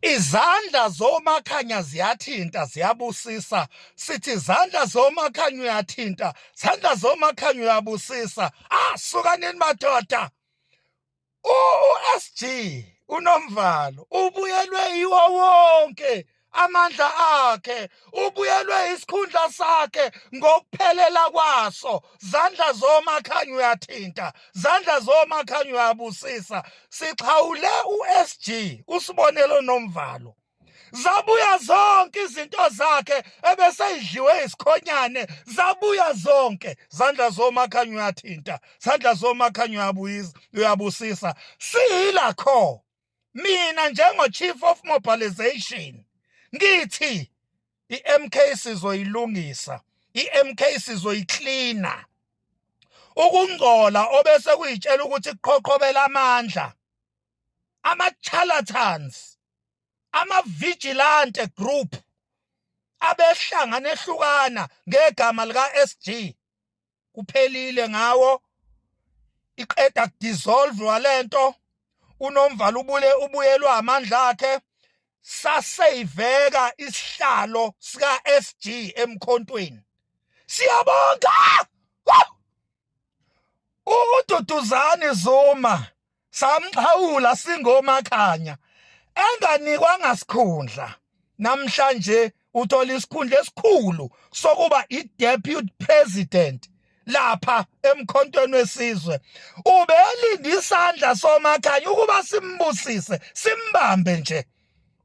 Izandla zomakhanya ziyathinta ziyabusisa, sithi izandla zomakhanya uyathinta, zandla zomakhanya uyabusisa. Ah, sukanini madoda. USG uNomvalo ubuyelwe yiwo wonke amandla akhe, ubuyelwe isikhundla sakhe ngokuphelela kwaso. Zandla zomakhanya uyathinta, zandla zomakhanya uyabusisa. Sixhawule uSG uSibonelo Nomvalo, zabuya zonke izinto zakhe ebeseyidliwe isikhonyane, zabuya zonke. Zandla zomakhanya uyathinta, zandla zomakhanya uyabuyisa, uyabusisa. Siyilakho mina njengo chief of mobilization ngithi iMK sizoyilungisa, iMK sizoyiklina. Ukungcola obese kuyitshela ukuthi kuqhoqhobela amandla ama-charlatans, ama-vigilante group abehlangana ehlukana ngegama lika-SG, kuphelile ngawo. Iqeda kudissolve walento, uNomvalo ubule ubuyelwa amandla akhe, saseyiveka isihlalo sika SG emkhontweni. Siyabonga uDuduzani Zuma, samxhawula singomakhanya enganikwanga sikhundla. Namhlanje uthola isikhundla esikhulu sokuba i-deputy president lapha emkhontweni wesizwe. Ubelinde isandla somakhanya ukuba simbusise, simbambe nje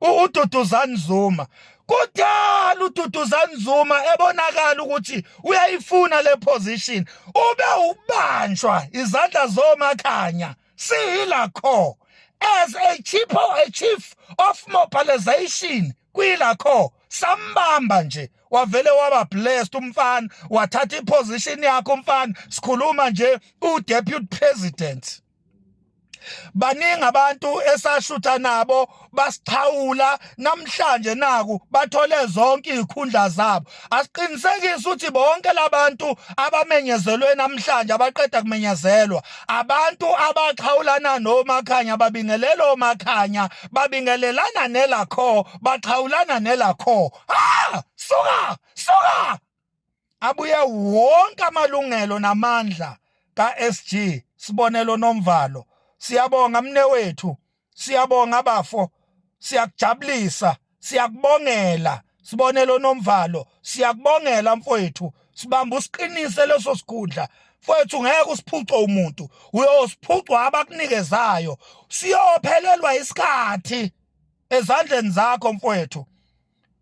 uDuduzani Zuma. Kudala uDuduzani Zuma ebonakala ukuthi uyayifuna le position, ube ubanjwa izandla zomakhanya. Siyilakho as a chief of mobilization kwilakho, sambamba nje, wavele waba blessed umfana, wathatha iposition yakhe umfana. Sikhuluma nje u-deputy president. Baningi abantu esashutha nabo basixhawula, namhlanje naku bathole zonke izikhundla zabo. Asiqinisekise ukuthi bonke labantu abamenyezelwe namhlanje, abaqeda kumenyezelwa, abantu abaxhawulana nomakhanya, babingelela omakhanya, babingelelana nelakho, baxhawulana nelakho. Ah, suka suka, abuye wonke amalungelo namandla ka-SG Sibonelo Nomvalo. Siyabonga mne wethu, siyabonga bafo, siyakujabulisa, siyakubongela Sibonelo Nomvalo, siyakubongela mfowethu. Sibamba usiqinise leso sikhundla mfowethu, ngeke usiphuce umuntu, uyosiphucwa abakunikezayo. Siyophelelwa isikhathi ezandleni zakho mfowethu.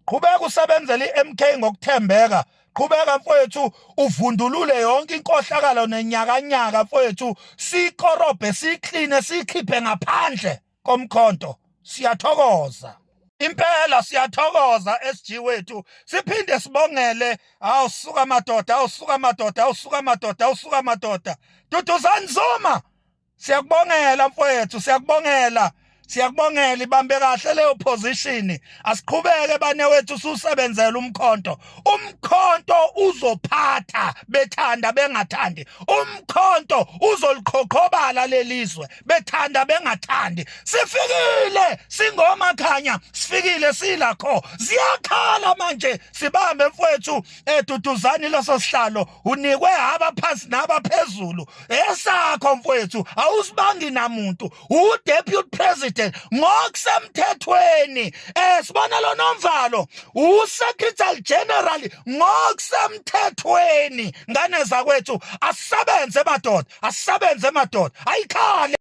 Qhubeka usebenzele iMK ngokuthembeka. Qhubeka mfowethu, uvundulule yonke inkohlakalo nenyakanyaka mfowethu, sikorobhe, sikline, sikhiphe ngaphandle komkhonto. Siyathokoza impela, siyathokoza SG wethu, siphinde sibongele. Awusuka madoda, awusuka madoda, awusuka madoda, awusuka madoda. Duduzani Zuma, siyakubongela mfowethu, siyakubongela, siyakubongela. Ibambe kahle leyo position. Asiqhubeke bane wethu, susebenzela umkhonto. Umkhonto uzophatha bethanda bengathandi, umkhonto uzoliqhoqhobala lelizwe bethanda bengathandi. Sifikile singomakhanya, sifikile silakho, ziyakhala manje. Sibambe mfowethu, eduduzani leso sihlalo unikwe abaphansi nabaphezulu, esakho mfowethu, awusibangi namuntu, u-deputy president ngokusemthethweni. Sibonelo Nomvalo u-secretary general ngokusemthethweni. Ngane zakwethu, asisebenze madoda, asisebenze madoda, ayikhale.